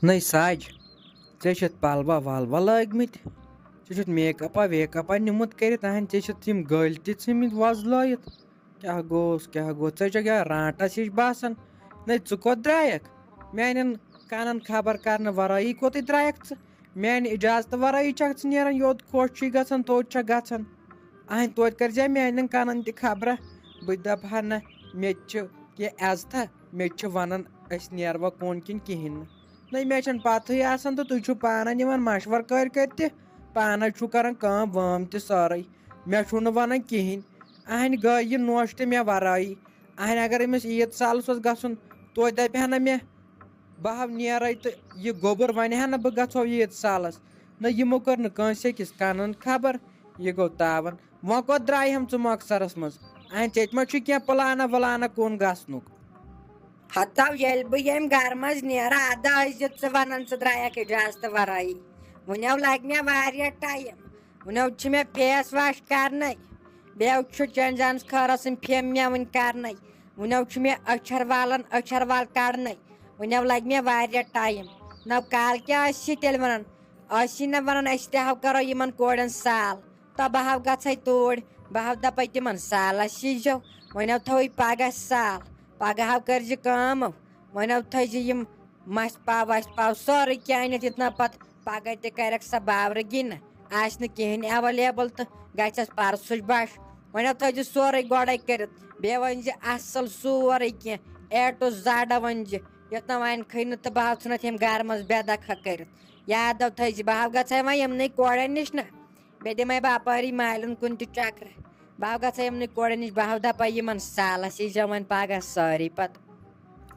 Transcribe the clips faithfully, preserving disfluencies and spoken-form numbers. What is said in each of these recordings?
نَے ساج، ژےٚ چھِتھ پَلوا وَلوا لٲگمٕتۍ، ژےٚ چھُتھ میک اَپا ویک اَپا نیوٗمُت کٔرِتھ، اَہَن ژےٚ چھِتھ یِم گٔلۍ تہِ ژھٕنمٕتۍ وۄزلٲیِتھ۔ کیٛاہ گوٚوس، کیٛاہ گوٚو؟ ژٕ چھَکھ یا رانٛٹَس ہِش باسان۔ نَے ژٕ کوٚت درٛایَکھ؟ میٛانٮ۪ن کَنَن خبر کَرنہٕ وَرٲیی کوٚتٕے درٛایَکھ ژٕ؟ میٛانہِ اِجازتہٕ وَرٲیی چھَکھ ژٕ نیران، یوٚت خۄش چھُے گژھان، توٚت چھَکھ گژھان۔ اَہَن توتہِ کٔرۍزِ میٛانٮ۪ن کَنَن تہِ خبرا۔ بہٕ تہِ دَپہٕ ہا نہ، مےٚ تہِ چھِ کینٛہہ عزتھا، مےٚ تہِ چھِ وَنان أسۍ نیروا کُن کِنہٕ کِہیٖنۍ نہٕ۔ نَے مےٚ چھَنہٕ پَتہٕے آسان تہٕ تُہۍ چھِو پانَن یِوان مَشوَر کٔرۍ کٔرۍ تہِ، پانَے چھُو کَران کٲم وٲم تہِ سٲرٕے۔ مےٚ چھُو نہٕ وَنان کِہیٖنۍ۔ اَہَنہِ گٔے یہِ نوٚش تہِ مےٚ وَرٲیی۔ اَہَنہِ اگر أمِس عیٖد سالَس اوس گژھُن، توتہِ دَپہِ ہا نہ مےٚ، بہٕ ہا نیرَے تہٕ یہِ گوٚبُر وَنہِ ہا نہ بہٕ گژھو عیٖد سالَس۔ نہ یِمو کٔر نہٕ کٲنٛسہِ أکِس کَنَن خبر، یہِ گوٚو تاوَن۔ وۄنۍ کوٚت درٛایہِ ہَم ژٕ مۄخصرَس منٛز؟ اَہَنہِ ژےٚ تہِ ما چھُے کینٛہہ پٕلانہ وٕلانہ کُن گژھنُک؟ ہتو ییٚلہِ بہٕ ییٚمہِ گرٕ منٛز نیرٕ، اَدٕ ٲسۍ زِ ژٕ وَنان ژٕ درٛایَکھ اِجازتہٕ وَرٲیی۔ وٕنیو لَگہِ مےٚ واریاہ ٹایم۔ وٕنیو چھِ مےٚ فیس واش کَرنَے، بیٚیہِ چھُ چٲنۍ زَنَس خٲرَس سٕنٛدۍ پھیٚم مٮ۪وٕنۍ کَرنَے۔ وٕنیو چھُ مےٚ أچھَر والَن أچھَر وال کَڑنَے۔ وٕنیو لَگہِ مےٚ واریاہ ٹایم۔ نَو کالہٕ کیٛاہ ٲسی تیٚلہِ وَنان؟ ٲسی نہ وَنان أسۍ تہِ ہاو کَرو یِمَن کورٮ۪ن سال۔ تہٕ بہٕ ہاو گژھے توٗرۍ، بہٕ ہاو دَپے تِمن سالس ییٖزیو، وۄنۍ ہاو تھٲوٕے پگاہ سال، پگاہ ہاو کٔرزِ کٲم، وۄنۍ ہاو تھٲیزِ یِم مَژھ پاو وَژھ پاو سورُے کینٛہہ أنِتھ، یُتھ نہ پتہٕ پگاہ تہِ کرٮ۪کھ سۄ باورٕ گِنٛدنہٕ، آسہِ نہٕ کِہیٖنۍ ایویلیبل تہٕ گژھٮ۪س پرسُچ بش۔ وۄنۍ ہاو تھٲیزِ سورُے گۄڈے کٔرِتھ، بیٚیہِ ؤنزِ اصل سورُے کینٛہہ، A to Z ؤنزِ، یُتھ نہ وۄنۍ کھٔنۍ نہٕ تہٕ بہٕ ہاو ژھٕنتھ یِم گرٕ منٛز بے دخل کٔرِتھ۔ یاد تھٲیزِ، بہٕ ہاو گژھے وۄنۍ یِمنٕے کورٮ۪ن نِش نہ، بیٚیہِ دِمے بہٕ اپٲری مالٮ۪ن کُن تہِ چکرا۔ بہٕ ہاو گژھے یِمنٕے کورٮ۪ن نِش، بہٕ ہاو دپے یِمن سالس یی زٮ۪وان پگاہ سٲری پتہٕ۔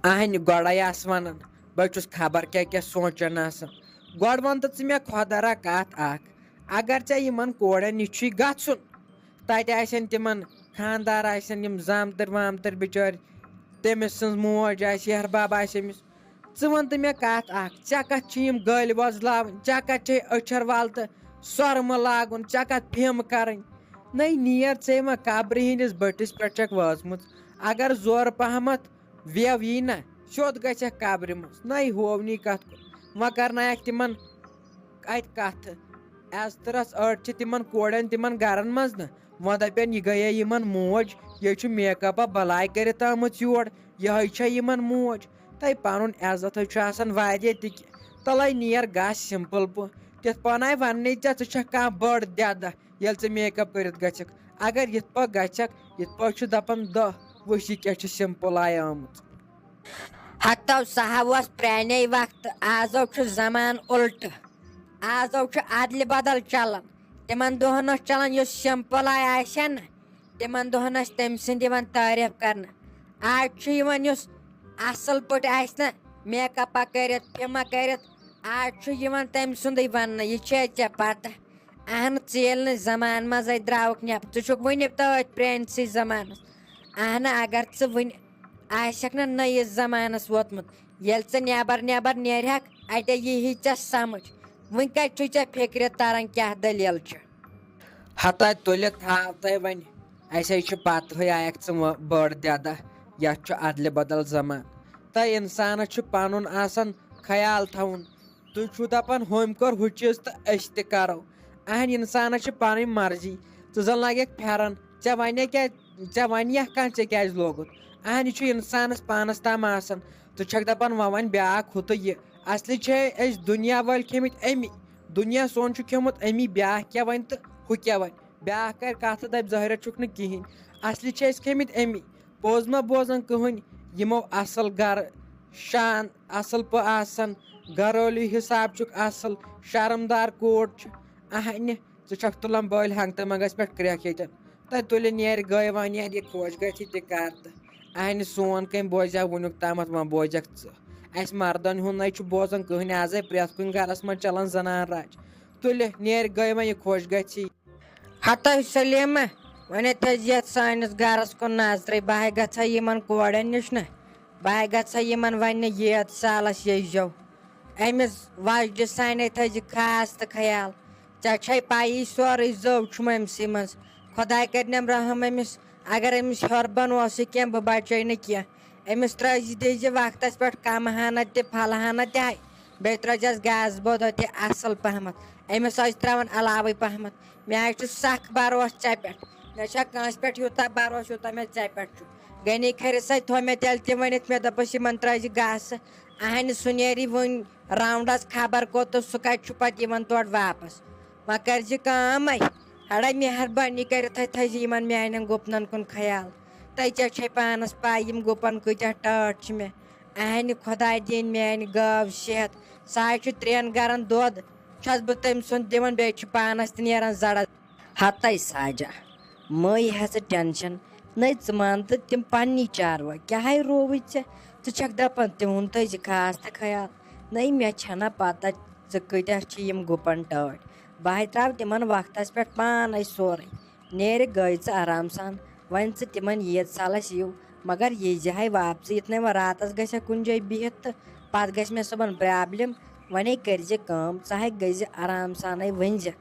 اہنہِ گۄڈے آس ونان، بہٕ چھُس خبر کیٛاہ کیٛاہ سونٛچان آسان۔ گۄڈٕ ون تہٕ ژٕ مےٚ خۄدا را کتھ اکھ، اگر ژےٚ یِمن کورٮ۪ن نِش چھُے گژھُن، تتہِ آسن تِمن خاندار آسن، یِم زامتٕرۍ وامتٕرۍ بِچٲرۍ، تٔمِس سٕنٛز موج آسہِ، ہیہر بب آسہِ أمِس۔ ژٕ وَن تہٕ مےٚ کَتھ اَکھ، ژےٚ کَتھ چھِ یِم گٔلۍ وۄزلاوٕنۍ؟ ژےٚ کَتھ چھے أچھَر وَل تہٕ سۄرمہٕ لاگُن؟ ژےٚ کَتھ پھیمہٕ کَرٕنۍ؟ نَے نیر ژے ما قبرِ ہِنٛدِس بٔٹھِس پٮ۪ٹھ چھَکھ وٲژمٕژ۔ اگر زورٕ پَہمَتھ وٮ۪و یی نہ، سیوٚد گژھٮ۪کھ قبرِ منٛز۔ نَے ہوونی کَتھ کُن۔ وۄنۍ کَرنایَکھ تِمَن اَتہِ کَتھٕ۔ عزتہٕ رَژھ أڑ چھِ تِمَن کورٮ۪ن تِمَن گَرَن منٛز نہ۔ وۄنۍ دَپن، یہِ گٔیے یِمن موج، یہِ چھُ میک اپا بلاے کٔرِتھ آمٕژ یور، یِہے چھےٚ یِمن موج۔ تۄہہِ پنُن عزت حظ چھُ آسان واریاہ تہِ کینٛہہ۔ تَلَے نیر گژھ سمپل پٲٹھۍ۔ تِتھ پٲٹھۍ آے وننٕے ژےٚ، ژٕ چھکھ کانٛہہ بٔڑ دٮ۪دہ ییٚلہِ ژٕ میک اپ کٔرِتھ گژھکھ۔ اگر یِتھ پٲٹھۍ گژھکھ، یِتھ پٲٹھۍ چھُ دپان دہ، وٕچھ یہِ کیٛاہ چھِ سمپل آے آمٕژ۔ ہتو سہا اوس پرٛانے وقتہٕ، آزو چھُ زمانہٕ الٹہٕ۔ آزو چھُ ادلہِ بدل چلان۔ تِمن دۄہن اوس چلان یُس سمپل آے آسہِ ہا نہ، تِمن دۄہن ٲسۍ تٔمۍ سٕنٛدۍ یِوان تعریف کرنہٕ۔ آز چھُ یِوان یُس اصل پٲٹھۍ آسہِ نہ میک اپا کٔرِتھ، فِمہ کٔرِتھ، آز چھُ یِوان تٔمۍ سُنٛدٕے وننہٕ، یہِ چھے ژےٚ پتہ؟ اہن، ژٕ ییٚلہِ نہٕ زمانہٕ منٛزے درٛاوُکھ نٮ۪بر، ژٕ چھُکھ وُنہِ تٔتھۍ پرٛٲنسٕے زمانس۔ اہن، اگر ژٕ وُنہِ آسکھ نہ نٔیِس زمانس ووتمُت، ییٚلہِ ژٕ نٮ۪بر نٮ۪بر نیرہکھ، اتے ییٖہی ژےٚ سمجھ۔ وُنہِ کتہِ چھُے ژےٚ فکرِ تران کیٛاہ دٔلیٖل چھِ؟ ہتا تُلِتھ تھاو تۄہہِ وۄنۍ، اسے چھِ پتہٕے آیکھ ژٕ وۄنۍ بٔڑ دٮ۪دہ، یتھ چھُ ادلہِ بدل زمان۔ تہٕ انسانس چھُ پنُن آسان خیال تھاوُن۔ تُہۍ چھِو دَپان، ہُمۍ کوٚر ہُہ چیٖز تہٕ أسۍ تہِ کَرو۔ اَہَن، اِنسانَس چھِ پَنٕنۍ مرضی۔ ژٕ زَن لاگَکھ پھٮ۪رَن، ژےٚ وَنے کیٛاہ، ژےٚ وَنہِ یا کانٛہہ ژےٚ کیٛازِ لوگُتھ؟ اَہَن، یہِ چھُ اِنسانَس پانَس تام آسان۔ ژٕ چھَکھ دَپان، وۄنۍ وَنہِ بیٛاکھ ہُہ تہٕ یہِ۔ اَصلی چھِ أسۍ دُنیا وٲلۍ کھیٚمٕتۍ أمی۔ دُنیا سون چھُ کھیوٚمُت أمی، بیٛاکھ کیٛاہ وَنہِ تہٕ ہُہ کیٛاہ وَنہِ؟ بیٛاکھ کَرِ کَتھ تہٕ دَپہِ، ظٲہِرہ چھُکھ نہٕ کِہیٖنۍ۔ اَصلی چھِ أسۍ کھیٚمٕتۍ أمی۔ پوٚز ما بوزان کٕہٕنۍ؟ یِمو اَصٕل گَرٕ شان اَصٕل پٲٹھۍ آسان، گَرٲلی حِساب چھُکھ اَصٕل، شرمدار کوٹ چھُ۔ اَہنہِ، ژٕ چھَکھ تُلان بٲلۍ ہنٛگتہٕ منٛگَس پٮ۪ٹھ کرٛٮ۪کھ ییٚتٮ۪ن۔ تۄہہِ تُلہِ نیر گٲے وۄنۍ نیر، یہِ خۄش گژھِ تہِ کَر تہٕ۔ اَہنہِ، سون کٔمۍ بوزیٛاو وٕنیُک تامَتھ، وۄنۍ بوزٮ۪کھ ژٕ۔ اَسہِ مردَن ہُنٛد نَے چھُ بوزان کٕہٕنۍ، آزَے پرٛٮ۪تھ کُنہِ گَرَس منٛز چَلان زَنان راج۔ تُلہِ نیر گٲے وۄنۍ، یہِ خۄش گژھِ۔ ہتٲے سلیمہ، وۄنۍ تھٲیزِ یتھ سٲنِس گرس کُن نظرٕے، بہٕ ہاے گژھٕ ہا یِمن کورٮ۪ن نِش نہ، بہٕ ہاے گژھٕ ہا یِمن وننہِ، ییٖتۍ سالس ییٖزیو۔ أمِس وۄزجہِ سانے تھٲیزِ خاص تہٕ خیال۔ ژےٚ چھے پَیی سورُے زٲو چھُم أمسٕے منٛز۔ خۄداے کٔرِنٮ۪م رحم أمِس، اگر أمِس ہیوٚر بۄن اوسُے کینٛہہ، بہٕ بچے نہٕ کینٛہہ۔ أمِس ترٛٲیزِ، دیٖزِ وقتس پٮ۪ٹھ کمہٕ ہنا تہِ پھلہٕ ہنا تہِ ہاے۔ بیٚیہِ ترٲوزٮ۪س گاسہٕ بوٚد تہِ اَصٕل پَہمَتھ۔ أمِس ٲسۍ ترٛاوان علاوٕے پَہمَتھ۔ مےٚ حظ چھُ سَکھ بَروسہٕ ژےٚ پٮ۪ٹھ۔ مےٚ چھا کٲنٛسہِ پٮ۪ٹھ یوٗتاہ بَروسہٕ، یوٗتاہ مےٚ ژےٚ پٮ۪ٹھ چھُ؟ غنی کھرِ سۭتۍ تھوٚو مےٚ تیٚلہِ تہِ ؤنِتھ، مےٚ دوٚپُس، یِمَن ترٛٲوزِ گاسہٕ۔ اَہَنہِ سُہ نیرِ وۄنۍ راوُنٛڈَس خبر کوٚت تہٕ سُہ کَتہِ چھُ پَتہٕ یِوان تورٕ واپَس۔ وۄنۍ کٔرزِ کٲم اَے، ہَڑا مہربٲنی کٔرِتھ تھٲیزِ یِمَن میٛانٮ۪ن گُپنَن کُن خیال۔ تۄہہِ کیٛاہ چھے پانَس پَے، یِم گُپَن کۭتیٛاہ ٹٲٹھ چھِ مےٚ؟ اہنہِ خۄداے دِیِن میانہِ گٲو صحت۔ سُہ حظ چھُ ترٛٮ۪ن گرن دۄد، چھَس بہٕ تٔمۍ سُنٛد دِوان، بیٚیہِ چھُ پانس تہِ نیران زڑس۔ ہتے ساجا، مٔے ہیٚہ ژٕ ٹینشن، نٔے ژٕ مان تہٕ تِم پننی چاروٲے، کیٛاہ ہے رووُے ژےٚ؟ ژٕ چھکھ دپان تِہُنٛد تھٲیزِ خاص تہٕ خیال۔ نٔے مےٚ چھنہ پتہ ژٕ کۭتیاہ چھِ یِم گُپن ٹٲٹھۍ۔ بہٕ ہے تراوٕ تِمن وقتس پٮ۪ٹھ پانے سورُے۔ نیرِ گٔے ژٕ آرام سان۔ وۄنۍ ژٕ تِمن ییٖژ سالس یِیِو، مگر ییٖزِ ہاے واپسٕے، یِتھ نَے وۄنۍ راتس گژھِ ہا کُنہِ جایہِ بِہِتھ تہٕ پتہٕ گژھِ مےٚ صُبحن پرابلم۔ وۄنۍ کٔرزِ کٲم، ژٕ ہاے گٔژھزِ آرام سانے ؤنزٮ۪کھ۔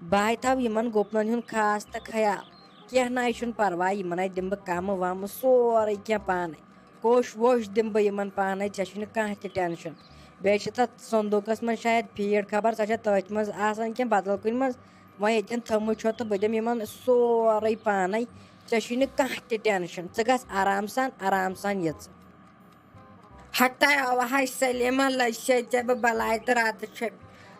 بہٕ ہاے تھاوٕ یِمن گُپنن ہُنٛد خاص تہٕ خیال۔ کینٛہہ نَے چھُنہٕ پرواے، یِمن ہاے دِمہٕ بہٕ کمہٕ ومہٕ سورُے کینٛہہ پانے۔ کوٚش ووٚش دِمہٕ بہٕ یِمن پانے، ژےٚ چھُے نہٕ کانٛہہ تہِ ٹینشن۔ بیٚیہِ چھِ تتھ صندوٗقس منٛز شاید فیٖڈ، خبر سۄ چھےٚ تٔتھۍ منٛز آسان کِنہٕ بدل کُنہِ منٛز۔ وۄنۍ ییٚتٮ۪ن تھٲومٕژ چھو تہٕ بہٕ دِمہٕ یِمن سورُے پانے۔ ژےٚ چھُے نہٕ کانٛہہ تہِ ٹینشن، ژٕ گژھ آرام سان، آرام سان یہِ ژٕ۔ ہتاے اوا ہاے سلیمہ، لٔج چھے ژےٚ بہٕ بلاے تہٕ راتہٕ چھے۔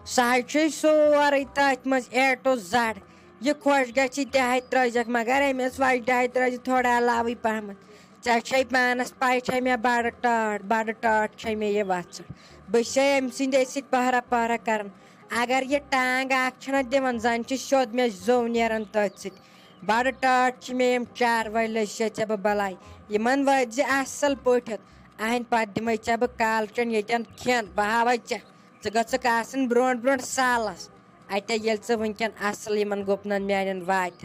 سُہ حظ چھُے سورُے تٔتھۍ منٛز A to Z۔ یہِ خۄش گژھِ تہِ ہاے ترٲوزٮ۪کھ، مگر أمِس وجہِ ہاے ترٲوزِ تھوڑا علاوٕے پہمتھ۔ ژےٚ چھے پانس پاے، چھے مےٚ بڑٕ ٹٲٹھ، بڑٕ ٹٲٹھ چھے مےٚ یہِ وژھٕر۔ بہٕ چھسے أمۍ سٕنٛدے سۭتۍ پہرا پہرا کران۔ اگر یہِ ٹانگ اکھ چھنہ دِوان، زن چھِ سیوٚد مےٚ زو نیران تٔتھۍ سۭتۍ۔ بڑٕ ٹٲٹھ چھِ مےٚ یِم چاروٲے، لٔج چھے ژےٚ بہٕ بلاے۔ یِمن وٲتۍ زِ اصل پٲٹھۍ۔ اہنٛدِ پتہٕ دِمے ژےٚ بہٕ کالچن ییٚتٮ۪ن کھٮ۪ن، بہٕ ہاوے ژےٚ۔ ژٕ گٔژھکھ آسٕنۍ برونٛٹھ برونٛٹھ سالس۔ اتے ییٚلہِ ژٕ وٕنکٮ۪ن اصل یِمن گُپنن میانٮ۪ن واتکھ،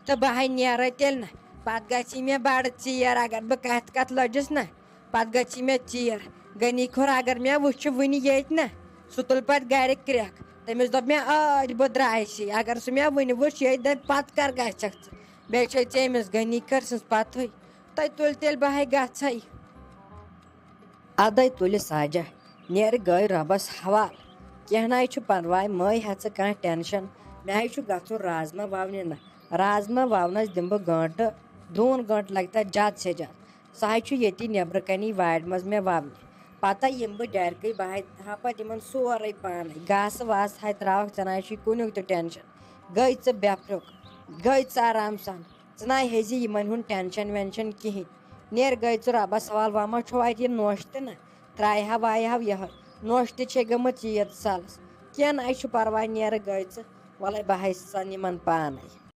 تہٕ بہٕ ہاے نیرے تیٚلہِ نہ۔ پتہٕ گژھی مےٚ بڑٕ ژیر، اگر بہٕ کتھ کتھ لٔجِس نہ، پتہٕ گژھی مےٚ ژیر۔ غنی کھوٚر اگر مےٚ وٕچھِ وٕنہِ ییٚتہِ نہ، سُہ تُلہِ پتہٕ گرِ کرٛٮ۪کھ۔ تٔمِس دوٚپ مےٚ، ٲدۍ بہٕ درٛایسی، اگر سُہ مےٚ وٕنہِ وٕچھ ییٚتہِ، دپہِ پتہٕ کر گژھکھ ژٕ؟ بیٚیہِ چھے ژےٚ أمِس غنی کھٔر سٕنٛز پتہٕے۔ تۄہہِ تُلۍ تیٚلہِ بہٕ ہاے گژھے۔ ادے تُلہِ ساجہ، نیرِ گٔے رۄبس حوال۔ کینٛہہ ناے چھُ پرواے، مہ ہیٚہ ژٕ کانٛہہ ٹینشن۔ مےٚ ہاے چھُ گژھُن رازما وونہِ نہ۔ رازما وونس دِمہٕ بہٕ گٲنٹہٕ، دوٗن گٲنٹہٕ لگہِ تتھ زیادٕ سے زیادٕ۔ سُہ ہاے چھُ ییٚتی نیبرٕ کنی وارِ منٛز مےٚ وونہِ۔ پتہ یِمہٕ بہٕ ڈیرکٕے، بہٕ ہاے ہاو پتہٕ یِمن سورُے پانے۔ گاسہٕ واسہٕ ہاے تراوکھ، ژٕ ناے چھُے کُنیُک تہِ ٹینشن۔ گٔے ژٕ بے فِکر، گٔے ژٕ آرام سان۔ ژٕ ناے ہیٚزِ یِمن ہُنٛد ٹینشن وینشن کِہینۍ۔ نیر گٔے ژٕ رۄبس حوال، وۄنۍ ما چھو اتہِ یہِ نوٚش تہِ نہ؟ ترایہِ ہا وایہِ ہا یِہوٚے۔ نوٚش تہِ چھے گٔمٕژ ییٖژ سالس۔ کینٛہہ نہ چھُ پرواے، نیرٕ گٔے ژٕ۔ وَلَے بہٕ ہاے سَن یِمن پانے۔